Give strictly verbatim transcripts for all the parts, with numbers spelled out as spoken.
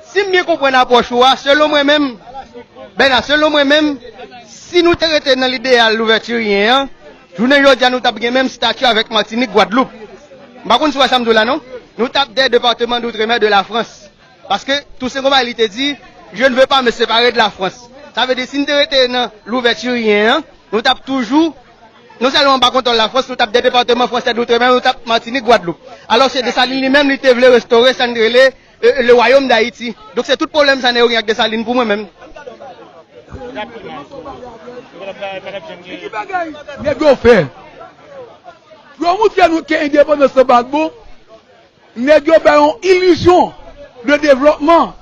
Si m byen konprann apwòch ou a, selon mwen menm, Bèna, selon mwen menm, si nou te rete nan lideyal louvètiryen an, jounen jodi a nou t ap gen menm stati avèk Matinik, Gwadloup. M pa konn si w wè sa m di w la non. Nou t ap de depatman doutremer de la Frans. Paske Toussaint Louverture li te di, je ne veux pas me séparer de la France. Sa vle di si n te rete nan louvètiryen an, nou t ap toujou, non sèlman anba kontwòl Lafrans, nou t ap de depatman fransè doutremer, nou t ap Matinik, Gwadloup. Alò se Desalin li menm li te vle restore sa n rele e, le Royaume d'Haïti. Donk se tout pwoblèm sa nèg yo gen ak Desalin pou mwen menm. Nèg yo fè. Pou yo montre nou ke endepandans lan pa t bon, nèg yo bay yon ilizyon de devlòpman.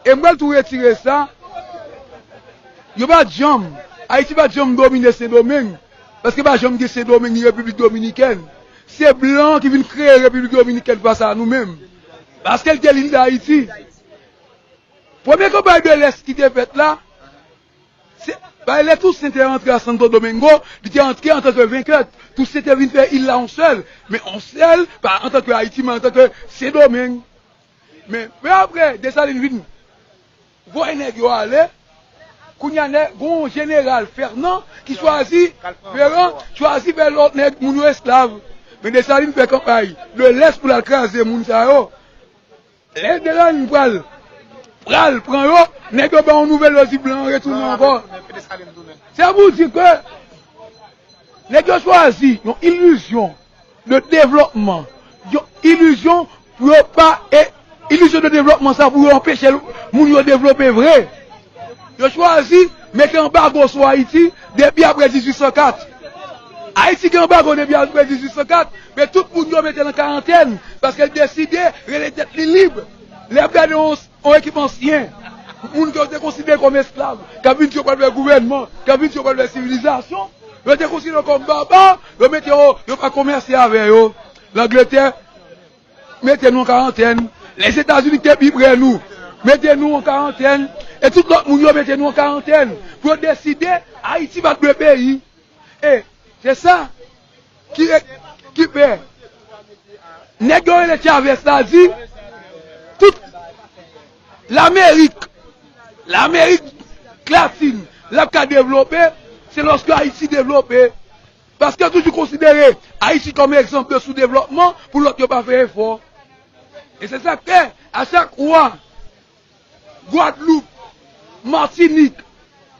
E m pral tou retire sa. Yo pa t janm, Ayiti pa t janm domine Sendomeng. Paske pa janm gen Sendomeng ni Repiblik Dominikèn. Se blan ki vin kreye Repiblik Dominikèn fas a nou menm. Paske l te lil Dayiti. Premye kanpay de lès ki te fèt la, se bay lè Toussaint te rantre a Santo Domingo, li te rantre antanke venkè. Toussaint te vin fè il la yon sèl, men yon sèl, pa antanke Ayiti, men antanke Sendomeng. Men, men apre, Desalin vin voye nèg yo ale. Kounye a, nèg, gon jeneral Fènan ki chwazi, Feran, chwazi fè lòt nèg, moun yo esklav. Men Desalin fè kanpay de lès pou l al kraze moun sa yo. Lè Desalin pral, pral pran yo, nèg yo ba yon nouvèl yo di blan an retounen ankò. Se pou di ke nèg yo chwazi yon ilizyon de devlòpman. Yon ilizyon pou yo pa e ilizyon de devlòpman sa pou yo anpeche moun yo devlope vre. Yo chwazi mete anbago sou Ayiti depi apre dizuit san kat. Ayiti gen anbago depi apre dizuit san kat, men tout moun yo mete nan karantèn paske l deside rele tèt li lib. Lè ap gade yon yon ekip ansyen, moun ke yo te konsidere kòm esklav, k ap vin di yo pral fè gouvènman, k ap vin di yo pral fè sivilizasyon, yo te konsidere yo kòm baba, yo mete yo, yo pa komèse avè yo. Langletè mete nou an karantèn. Lèzetazini ki te pi pre nou, mete nou an karantèn. E tout lòt moun yo mete nou an karantèn. Pou yo deside, Ayiti pa t dwe peyi. E se sa ki, ki fè nèg yo rele Chavez la di tout Lamerik, Lamerik Latin, l ap ka devlope, se lòske Ayiti devlope. Paske yo toujou konsidere Ayiti kòm egzanp de soudevlòpman pou lòt yo pa fè efò. E se sa k fè, a chak fwa Gwadloup, Matinik,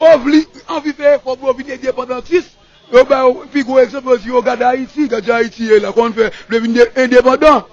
yo vle anvi fè efò pou yo vin endepandantis, yo ba yo pi gwo egzanp, yo di yo gade Ayiti, gade jan Ayiti ye la, kòman l fè vle vin endepandan.